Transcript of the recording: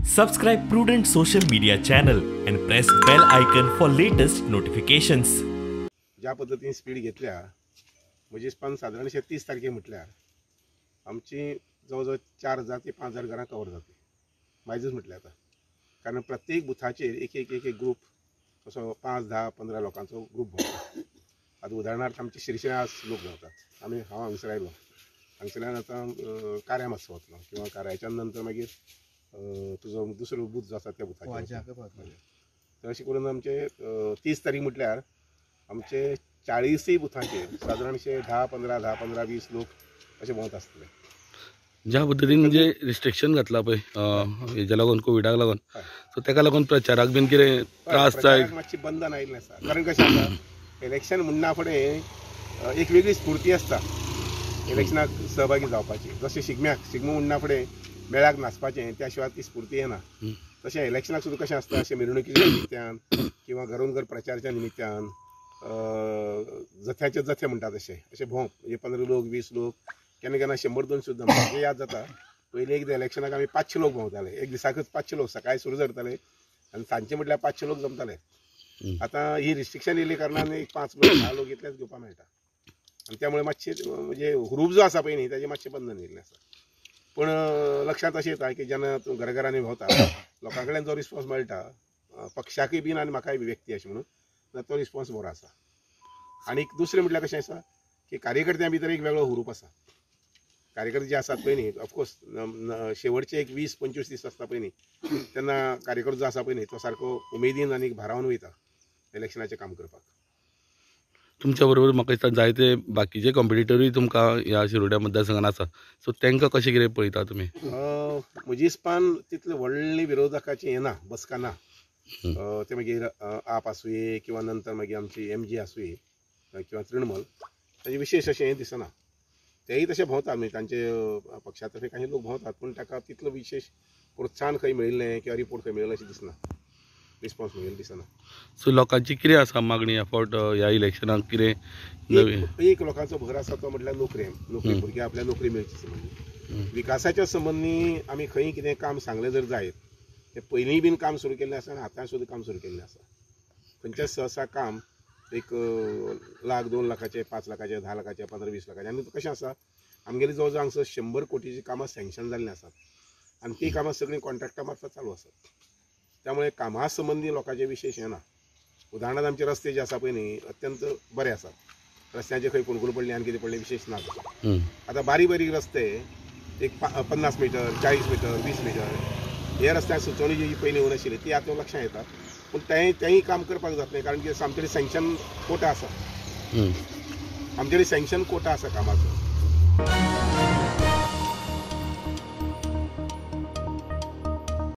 Subscribe Prudent Social Media channel and press bell icon for latest notifications. ज्या पद्दतीन speed घेतल्या म्हजे हिसपान सादारणशे 30 तारखे म्हटल्यार आमची जवळ जवळ 4000 ते 5000 घरां कवर जातली मायजूच म्हटल्यार आतां, कारण प्रत्येक बुथाचेर एक एक एक एक ग्रूप असो 5, 10, 15 लोकांचो ग्रूप भोंवता. आतां उदाहरणार्थ आमचे शिरशिऱ्या लोक भोंवतात, आमी हांव हांगसर आयलो, हांगसरल्यान आतां काऱ्या मातसो वतलो किंवा काऱ्याच्यान नंतर मागीर तुजो दुसरो बूथ जो आसा त्या बुथाचेर. तर अशें करून आमचे 30 तारीख म्हटल्यार आमचे 40 बुथांचेर सादारणशे 10, 15, 10, 15, 20 लोक अशे भोंवत आसतले. ज्या पद्दतीन म्हणजे रिस्ट्रिक्शन घातला पळय हेज्या लागून कोविडाक लागून, सो तेका लागून प्रचाराक बीन कितें त्रास जाय, मातशी बंधन आयिल्लें आसा. कारण कशें आसा, इलेक्शन म्हणना फुडें एक वेगळी स्फूर्ती आसता इलेक्शनाक सहभागी जावपाची. जशें शिगम्याक शिगमो म्हणना फुडें मेळाक नाचपाचें, त्या शिवाय ती स्फूर्ती येना. तशें इलेक्शनाक सुद्दां कशें आसता, अशें मिरवणुकीच्या निमित्यान किंवा घरून घर प्रचाराच्या निमित्यान जथ्याचे जथे म्हणटा तशें अशें भोंवप, म्हणजे 15 लोक 20 लोक, केन्ना केन्ना 100, 200 सुद्दां. म्हाका याद जाता पयलीं एकदां इलेक्शनाक आमी 500 लोक भोंवताले, एक दिसाकच 500 लोक, सकाळीं सुरू जाताले आनी सांजचे म्हटल्यार 500 लोक जमताले. आतां ही रिस्ट्रिक्शन येयल्ले कारणान एक 5 लोक 10 लोक इतलेच घेवपाक मेळटा आनी त्यामुळे मातशें म्हणजे हुरूप जो आसा पळय न्ही ताजें मातशें बंधन येयल्लें आसा. पूण लक्षांत अशें येता की जेन्ना तूं घराघरांनी भोंवता लोकां कडल्यान जो रिस्पॉन्स मेळटा पक्षाकूय बीन आनी म्हाकाय बी व्यक्ती अशें म्हणून तो रिस्पॉन्स बरो आसा. आनी दुसरें म्हटल्यार कशें आसा की कार्यकर्त्यां भितर एक वेगळो हुरूप आसा. कार्यकर्ते जे आसात पळय न्ही, ऑफकोर्स शेवटचे एक 20-25 दीस आसता पळय न्ही, तेन्ना कार्यकर्तो जो आसा पळय न्ही तो सारको उमेदीन आनी भारावन वयता इलेक्शनाचें काम करपाक. तुमच्या बरोबर म्हाका दिसता जायते बाकीचे कॉम्पिटिटरूय तुमकां ह्या शिरोड्या मतदारसंघान आसा, सो तांकां कशें कितें पळयता तुमी? म्हजे हिसपान तितले व्हडले विरोधकाचे येना, बसका ना. ते मागीर आप आसुये किंवा नंतर मागीर आमची MG आसुये किंवा तृणमूल, ताजें विशेश अशें हें दिसना. तेय तशें भोंवतात, म्हणजे तांचे पक्षा तर्फे काही लोक भोंवतात, पूण ताका तितलो विशेश प्रोत्साहन खंय मेळिल्लें किंवा रिपोर्ट खंय मेळिल्लें अशें दिसना, रिस्पॉन्स मेळिल्लो दिसना. सो लोकांची कितें आसा मागणी ह्या फावट ह्या इलेक्शनाक कितें एक लोकांचो भर आसा तो म्हटल्यार नोकरी, नोकरी भुरग्यांक आपल्या नोकरी मेळची संबंदी. विकासाच्या संबंदी आमी खंय कितें काम सांगलें जर जायत, तें पयलीं बीन काम सुरू केल्लें आसा आनी आतां सुद्दां काम सुरू केल्लें आसा. खंयचें सहसा काम एक लाख, 2 लाखाचे, 5 लाखाचे, 10 लाखाचे, 15, 20 लाखाचे. आनी कशें आसा आमगेली जवळ जवळ हांगसर 100 कोटीची कामां सँक्शन जाल्लीं आसात आनी ती कामां सगळीं कॉन्ट्रॅक्टा मार्फत चालू आसात. त्यामुळे कामा संबंदी लोकांचे विशेश येना. उदाहरणार्थ आमचे रस्ते जे आसा पळय न्ही अत्यंत बरे आसात, रस्त्यांचे खंय फोंडकुलां पडलीं आनी कितें पडलें विशेश ना. आतां बारीक बारीक रस्ते एक 50 मिटर, 40 मिटर, 20 मिटर हे रस्त्याक सुचोवणी जी पयलीं येवन आशिल्ली ती आतां लक्षांत येता, पूण तेंय काम करपाक जातलें कारण की आमचे कडेन सँक्शन कोटा आसा, आमचे कडेन सँक्शन कोटा आसा कामाचो.